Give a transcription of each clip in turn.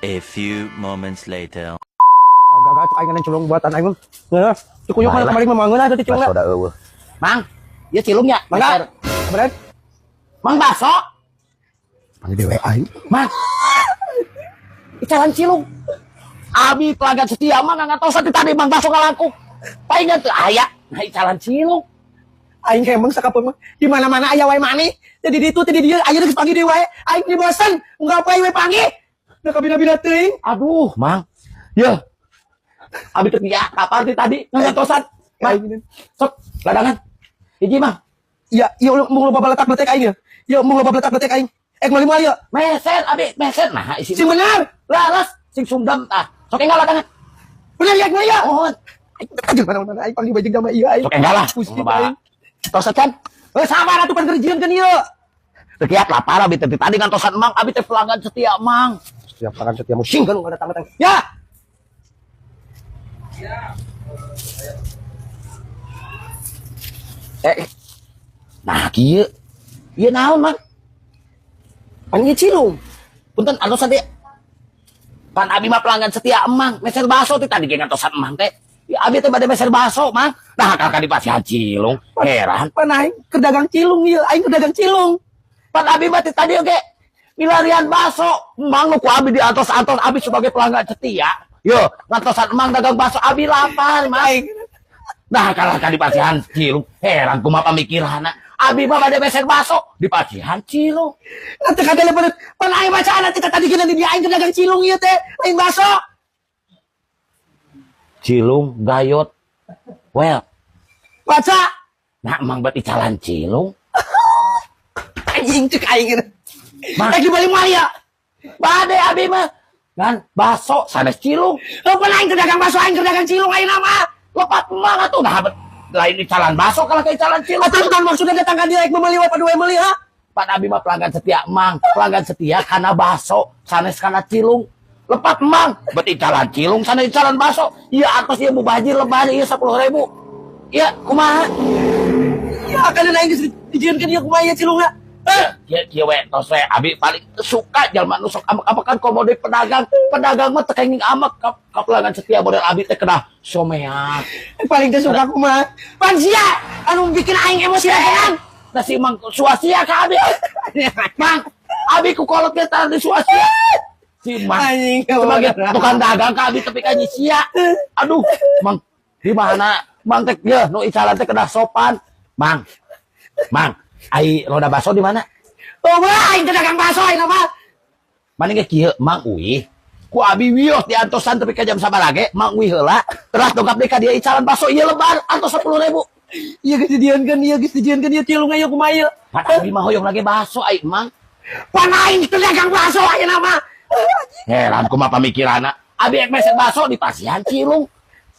A few moments later. Gagal tuh aing ngan cilung buatan aing mah. Ngeunah. Cikuyuk mah kemarin mah ngeunah teh cilungna. Baso da eueuh. Mang, ieu cilungnya. Mangga. Bener. Mang baso. Panggil dewe aing. Mang. Icalan cilung. Abi pelanggan setia mang ngatosan ti tadi mang baso ngalangkung. Paingan teu aya. Nah icalan cilung. Aing hemeng sakapeung mah. Di mana-mana aya wae maneh. Teh di ditu teh di dieu aya geus panggil deui wae. Aing di bosen. Unggal poe we panggil. Da kabina-bina teuing. Aduh, Mang. Yeuh. Abi teu ya kapar ti tadi ngatosan. Mang, sok ladangan. Hiji mang. Ya, ieu mung loba baletak-beletek aing ya. Ieu mung loba baletak-beletek aing. Ek meuli moal ieu. Meser abi, meser nah isi. Sing bener. Laras sing sundam tah. Sok enggal ladangan. Bener ya, meuli ya. Mohon. Aing teh mana-mana aing panggil bajing sama ieu aing. Sok enggal lah. Pusing Loba. aing. Tosan kan? Eh sabar atuh pan kerjieun kan ieu. Teu kiat lapar abi teh tadi ngantosan mang, abi teh pelanggan setia mang. Setiap pelanggan setia musing kan enggak datang-datang. Ya. Eh. Nah kieu. Ieu naon mang? Pan ieu cilung. Punten antosan teh. Pan abi mah pelanggan setia emang, meser baso teh tadi ge ngantosan emang teh. Ya abi teh bade meser baso mang. Nah kakak dipasihan cilung, heran. Pan aing keur dagang cilung ieu, aing keur dagang cilung. Pan abi mah teh tadi oge milarian baso. Emang nu ku abi diantos-antos abi sebagai pelanggan setia. Yo, ngantosan emang dagang baso abi lapar mang. Aing. Nah kalah ka dipasihan cilung, heran kumaha pamikiranna. Abi mah bade meser baso dipasihan cilung. Nanti kada lepeut. Pan aing bacaan nanti tadi geunan di dia aing keur dagang cilung ieu teh, lain baso. Cilung gayot. Well, baca. Nah emang bet icalan cilung. Anjing cek aing ieu. Mang. Lagi balik moal ya. Bade abi mah. Kan baso sanes cilung. Heuh pan aing keur dagang baso, aing keur dagang cilung aing mah. Lepat emang atuh nah bet lain icalan baso kalah ka icalan cilung. Atuh kan maksudnya datang ka dieu rek meuli wae padu meuli ha. Pan abi mah pelanggan setia emang, pelanggan setia kana baso sanes kana cilung. Lepat emang bet icalan cilung sanes icalan baso. Ieu atos ieu mubazir lebar ieu 10.000. Ieu kumaha? Ieu akan aing geus dijieunkeun ieu kumaha ieu cilungna? Kieu kieu we tos we abi paling suka jalma nu sok amek-amekan komo deui pedagang. Pedagang mah teu kenging amek ka pelanggan setia model abi teh kedah someak. Paling teu suka kumaha? Pan sia anu bikin aing emosi lain. Nah si Mang suasia ka abi. Mang, abi ku kolot ge tah di suasia. Si Mang anjing sebagai tukang dagang ka abi tepi ka nyisia. Aduh, Mang di mana Mang teh yeuh nu icalan teh kedah sopan. Mang. Mang, ai roda baso di mana? Oh, wah, aing teh dagang baso aing mah. Mane ge kieu Mang uih. Ku abi wios diantosan tepi ka jam sabaraha ge, Mang uih heula. Teras dongkap deui ka dieu icalan baso ieu lebar antos 10.000. Ieu geus dijieunkeun, ieu geus dijieunkeun ieu cilung ieu kumaha ieu? Pan abi mah hoyong lagi baso aing Mang. Pan aing teh dagang baso aing mah. Heran kumaha pamikiranna. Abi ek meser baso di pasihan cilung.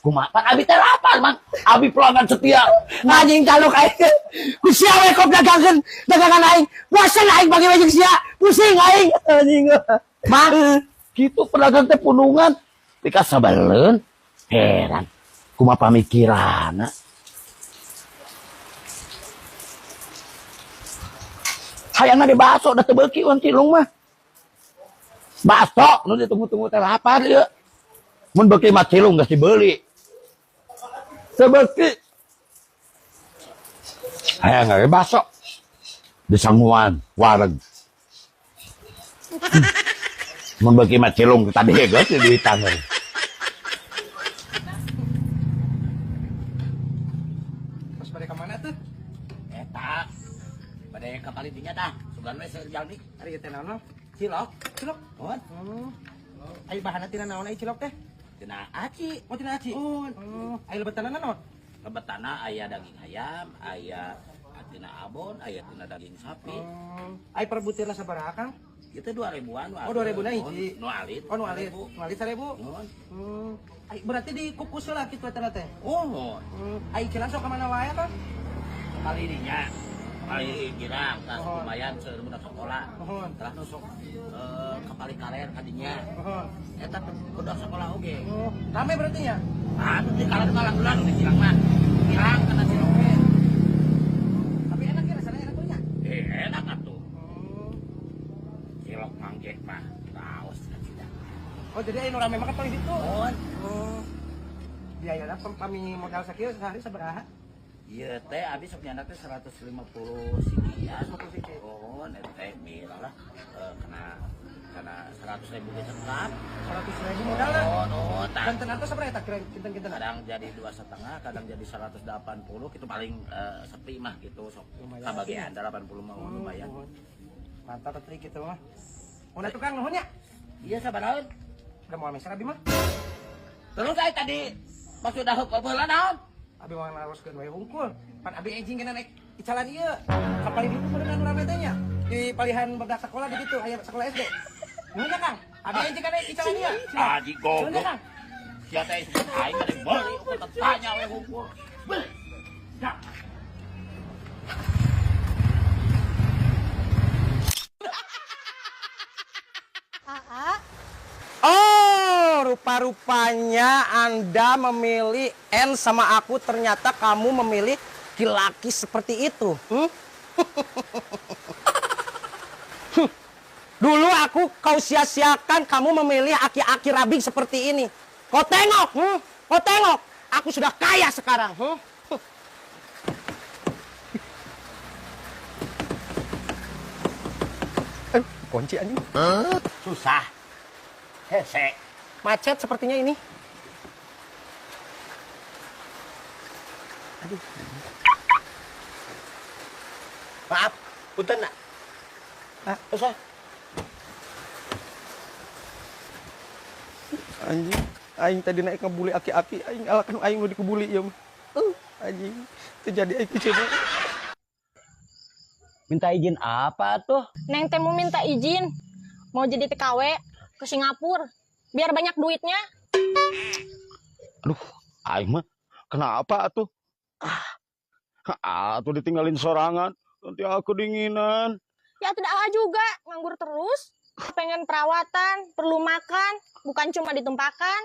Kumaha pan abi teh lapar Mang. Abi pelanggan setia. Anjing taluk aing. Ku sia we kop dagangkeun dagangan aing. Bosen aing bagi we jeung sia. Pusing aing anjing. Mang, kitu pedagang teh punungan. Pikasabaleun. Heran. Kumaha pamikiranna. Hayangna di baso da teu beuki urang cilung mah. Baso nu ditunggu-tunggu teh lapar ieu. Mun beuki mah cilung geus dibeli. Teu beuki. Hayang ge baso. Disanguan wareg. Mun beuki mah cilung tadi geus diduitan we. Pas bade ka mana tuh? Eta. Bade ka palitinya tah. Sugan we seur jalmi. Ari ieu teh naon? Cilok. Cilok. Nuhun. Oh. Ai bahanna tina naon ai cilok teh? Tina aci. Oh, tina aci. Nuhun. Oh, ai lebetanna naon? Lebetanna aya daging ayam, aya tina abon, aya tina daging sapi. Oh. Ai per butirna sabaraha, Kang? Ieu teh 2.000-an. Oh, 2.000 na hiji. Nu alit. Oh, nu alit. Nu alit 1.000. Nuhun. Ai berarti dikukus heula kitu eta teh. Oh. Ai cilan sok ka mana wae, Kang? Kali dinya. Kali girang, tas Nuhun. lumayan seueur budak sekolah. Nuhun. Telah nusuk ka paling kaler kadinya. Nuhun. Eta budak sekolah oge. Oh, rame berarti nya? Ah, di kalang-kalang bulan di girang mah. Girang kana cilok ge. Tapi enak ya rasanya enak tuh nya? Enak atuh. Cilok manggek mah. Raos ka cida. Oh, jadi aya nu rame mah palih ditu. Oh, Oh. Biayana pami modal sakieu sehari sabaraha? Iya teh, abi sok nyandak teh 150 siki ya. 150 siki. Oh, teh mirah lah. Kena kena 100 ribu ge cekap. 100 ribu modalna. Oh, tah. Janten atos sabaraha eta kira kinten-kinten? Kadang jadi 2,5, kadang jadi 180 gitu paling sepi mah gitu sok. Lumayan. Kabagian 80 mah lumayan. Nuhun. Mantap atuh kitu mah. Mun atuh, Kang, nuhun nya. Iya, sabaraha? Udah mau meser abi mah. Terus saya tadi pas sudah heula naon? Abi mau naroskeun we hungkul. Pan abi enjing kena naik icalan ieu. Ka palih ditu meureun anu rame teh nya. Di palihan badak sekolah di ditu aya sekolah SD. Nuhun ya, Kang. Abi enjing kana icalan ieu. Haji Nuhun ya, goblok. Kang. Sia teh aing teh meuli ukur tanya we hungkul. Beuh. Ya. Aa, Oh, rupa-rupanya Anda memilih N sama aku. Ternyata kamu memilih laki-laki seperti itu. Hmm? Dulu aku kau sia-siakan, kamu memilih aki-aki rabing seperti ini. Kau tengok, hmm? Kau tengok, aku sudah kaya sekarang. Hmm? Aduh, kunci anjing. Susah. Hese. Macet sepertinya ini. Aduh. Maaf, punten nak. Ah. Susah. Anjing, aing tadi naik ngebully aki-aki, aing alakan aing nu dikebuli ieu mah. Anjing, terjadi aing kecewa. Minta izin apa tuh? Neng teh mau minta izin. Mau jadi TKW ke Singapura. Biar banyak duitnya. Aduh, aing mah kenapa atuh? Ah, atuh ditinggalin sorangan, nanti aku dinginan. Ya tidak ah juga, nganggur terus. Pengen perawatan, perlu makan, bukan cuma ditumpakan.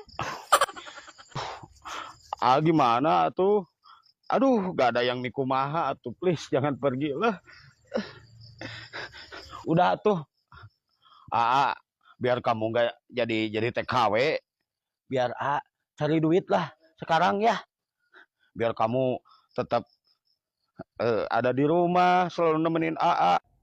Ah, gimana atuh? Aduh, gak ada yang nikumaha atuh, please jangan pergi lah. Udah tuh. Ah, biar kamu nggak jadi TKW, Biar A cari duit lah sekarang ya. Biar kamu tetap ada di rumah selalu nemenin AA.